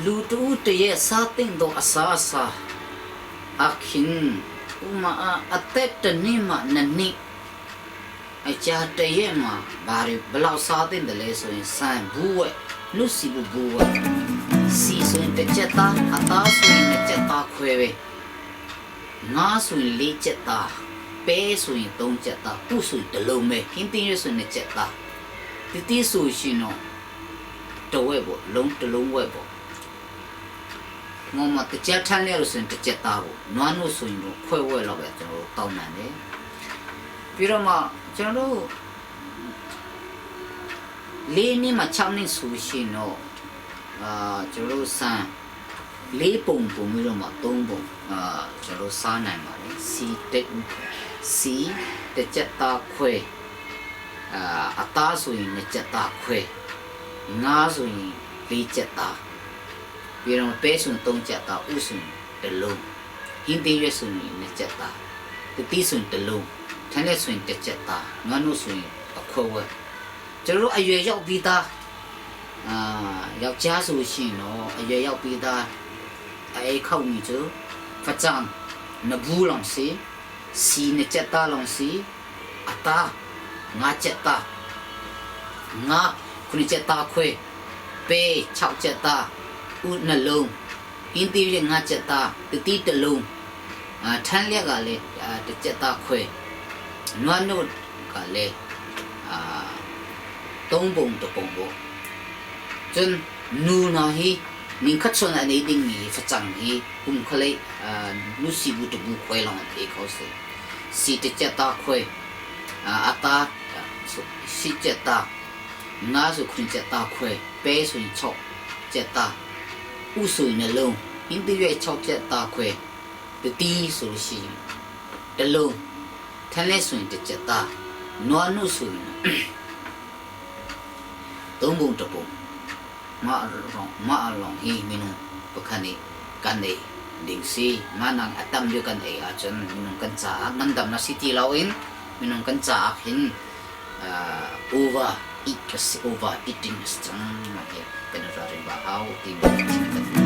Lutu te sa ting do asa asa akhin uma a atet ta ni ma na ni ai cha te ye ma bari blau sa tin de le so in san bu we nu si bu bu we si so in te che ta ata so in ne che ta khwe we nga so in le che ta pe so in tong che ta pu so in တလုံးပဲဟင်းတင်းရွက်ဆိုရင်ချက်သားတိတိဆိုရှင်တော့တဝက်ပေါ့လုံးတလုံးဝက်ပေါ့ငေါမတကြက်ထန်းလဲလို့ဆိုရင်တကြက်သားပေါ့နွားနို့ဆိုရင်တော့ခွဲဝက်တော့ပဲကျွန်တော်တို့တောင်းနိုင်တယ်ပြီးတော့မှကျွန်တော်တို့လေးနှစ်မှ6နှစ်ဆိုရှင်တော့အာကျွန်တော်တို့ဆန်လေးပုံပုံပြီးတော့မှ3ပုံအာကျွန်တော်တို့စားနိုင်ပါတယ်စီတက်စီတကြက်သားခွဲအာအသားဆိုရင်နှစ်ကြက်သားခွဲငါးဆိုရင်လေးကြက်သားပြီးတော့ပဲဆိုရင်3ကြက်သားဥဆိုရင်တစ်လုံးဟင်းသေးရွက်ဆိုရင်နှစ်ကြက်သားတတိဆိုရင်တစ်လုံးထန်းလက်ဆိုရင်တစ်ကြက်သားနွားနို့ဆိုရင်အခွဲဝဲကျွန်တော်တို့အရွယ်ရောက်ပြီးသားအာယောက်ျားဆိုရှင်တော့အရွယ်ရောက်ပြီးသားအဲခောက်မိကျဖချန်နဘူးလောင်စီစီနှစ်ကြက်သားလောင်စီအသားငါးကြက်သားငါခုနှစ်ကြက်သားခွဲပဲ6ကြက်သားဥနှလုံးဟင်းသီးရငါးကြက်သားတတိတလုံးအာထန်းလျက်ကလည်းတစ်ကြက်သားခွဲနွားနို့ကလည်းအာသုံးပုံတပုံပေါ့ကျန်နူနာဟီနင်ခတ်ချွန်အနေဒင်းမီဖချန်ဟီကုမ်ခလေးအာနုစီဘူးတဘူးခွဲလောင်တေခေါစီစီတကြက်သားခွဲအာအတာစီကြက်သားငါဆိုခွင်ကြက်သားခွဲပဲဆိုရင်6ကြက်သားဥဆိုရင်နှလုံးဟင်းတရွက်6ကြက်သားခွဲတတိဆိုလို့ရှိရင်တလုံးထန်းလဲဆိုရင်တစ်ကြက်သားနွားနုဆိုရင်သုံးပုံတပုံမအလောင်မအလောင်ဟီမင်းတို့ပခဏိကန်နေဒင်းစီမနန်အတမ်ယကန်အေအချန်မင်းတို့ကန်ချာနန္ဒမ်နစီတီလောင်မင်းတို့ကန်ချာဟင် over eat over eating စံမဟဲကန်ရရင်ဘာဟောတီမ